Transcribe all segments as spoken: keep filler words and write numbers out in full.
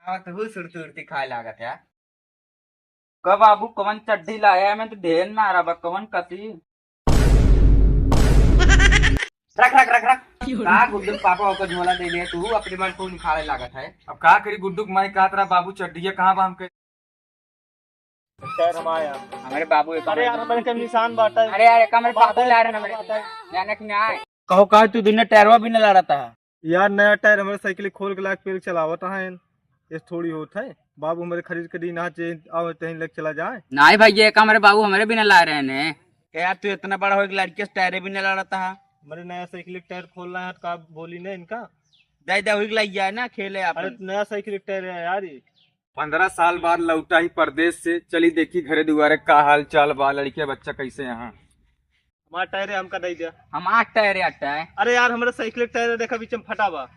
अब तू सुरती उरती खाए लागत है। का बाबू, कवन चड्ढी लाया है? मैं तो ढेर ना रहा बा, कवन कसी? रख, रख, रख, रख। का गुड्डू के पापा ओकर झोला दे दे, तू अपने मन को निखारे लागत है। अब का करी, गुड्डू के माई कहत रहा, "बाबू, चड्ढिया कहाँ बा?" हम कह, "सर, हम आए हैं।" हमारे बाबू एक अरे यार, हमारे के निशान बाटा है। अरे यार, एक हमारे बाबू ला रहे हैं, हमारे बाटा है। जाने कि ना आए। कहो का, तू दुनिया टायरवा भी न लड़ता है। यार, नया टायर हमारे साइकिल खोल के लाग पेल चलावत है, ये थोड़ी होत है। बाबू हमारे खरीद के दी ना, चे आवे तहीं लग चला जाए। नहीं भैया, एक हमारे बाबू हमारे भी न ला रहे हैं। ए यार, तू इतना बड़ा हो, एक लड़के से टायरे भी न लड़ता है। हमारे नया साइकिल के टायर खोलना है, तो का बोली ना इनका? दे दे, हुई लग जाए ना, खेले अरे, अपन। नया साइकिल के टायर है यार ये। पन्द्रह साल बाद लौटा ही परदेस से, चली देखी घरे दुआरे का हाल चाल बा, लड़के बच्चा कैसे यहाँ। हमार टायर है, हमका दे दे। हमार टायर है, टायर। अरे यार, हमारे साइकिल के टायर है, देखा बीच में फटा बा।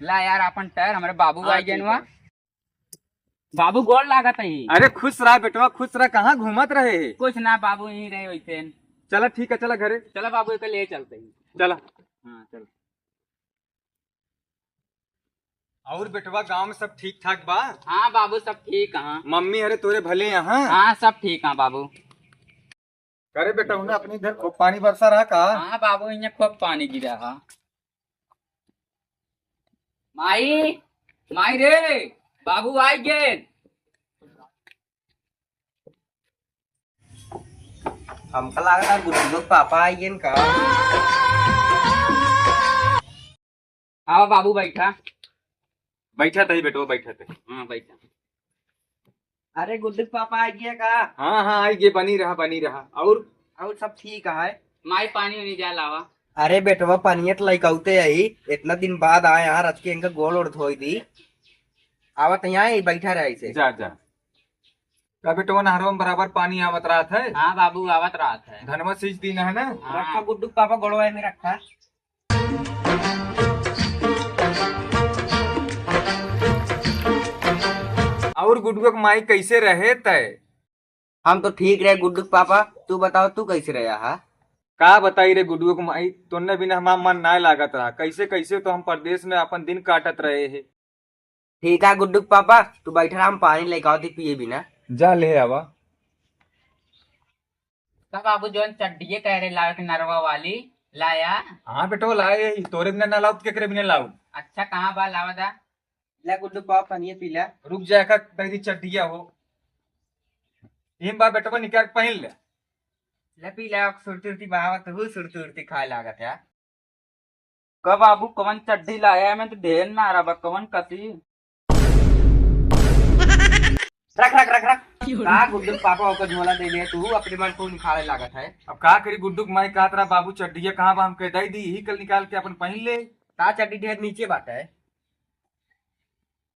ला यार, अपन टायर हमारे बाबू हाँ, आई ठीक जनवा। है। बाबू गोड़ लागत है। अरे खुश रहा बेटवा, खुश रहा। कहाँ घूमत रहे है? कुछ ना बाबू, यहीं रहे वैसे। चला ठीक है, चला घरे। चला बाबू, एक ले चलते हैं। चला। हाँ, चल। और बेटवा, गांव में सब ठीक ठाक बा? हाँ बाबू, सब ठीक है। मम्मी अरे तोरे भले यहाँ? हाँ, सब ठीक है बाबू। अरे बेटा, उन्हें अपनी इधर खूब पानी बरसा रहा का? हाँ बाबू, इन्हें खूब पानी गिरा है। माई, माई रे, बाबू आई गए। हमका लागत है गुड्डू के पापा आई गए का। आवा बाबू, बैठा। बैठा तही बेटो, बैठा तही। हाँ, बैठा। अरे गुड्डू के पापा आई गए का? हाँ, हाँ, आई गए, बनी रहा, बनी रहा। और? और सब ठीक है। माई, पानी उनी जा लावा। अरे बेटवा, पानिया तो लइकाउते आई, इतना दिन बाद आए यहाँ, रच के इनका गोड़ ओड़ धोई दी। आवत यहाँ ही बैठा रहे इसे। जा, जा। का बेटवा, नहरवा में बराबर पानी आवत रहत है? हाँ बाबू, आवत रहत है। धनवा सींच दी ना, है ना? हाँ। रखा गुड्डू के पापा, गोड़वा में रखा। और गुड्डू के माई कैसे रहे तय? हम तो ठीक रहे गुड्डू के पापा, तू बताओ, तू कैसे रहा हा? का बताई रे गुड्डू के माई, तोन्ने बिना हमार मन नाय लागत रहा। कैसे कैसे तो हम परदेस में अपन दिन काटत रहे है। ठीक है गुड्डू के पापा, तू बैठ रहा, हम पानी लेके आओ थी पिए बिना। जा ले आवा। का बाबू, जौन चड्डिये कह रहे लावे के नरवा वाली, लाया? हाँ बेटो, लाए ही। तोरे बिना ना लाऊ तो केकरे बिना लाऊ? अच्छा, कहाँ बा, लावा दा। ले गुड्डू पाव, पनिया पी ले। रुक जा, का तेरी चड्डिया हो। इम बा बेटवा, निकाल के पहिन ले। ले पी ले, सुरती उरती बहावत हूँ, सुरती उरती खाए लागत है। का बाबू, कवन चड्डी लाया है? मैं तो ढेर ना रहा बा, कवन कसी? रख, रख, रख, रख। का गुड्डू के पापा ओकर झोला दे दे, तू अपने मन को निखारे लागत है। अब का करी, गुड्डू के माई कहत रहा, "बाबू, चड्डिया कहाँ बा?" हम कह, "दई दी, यही कल निकाल के अपन पहिन ले।" का चड्डी ढेर नीचे बाटे है।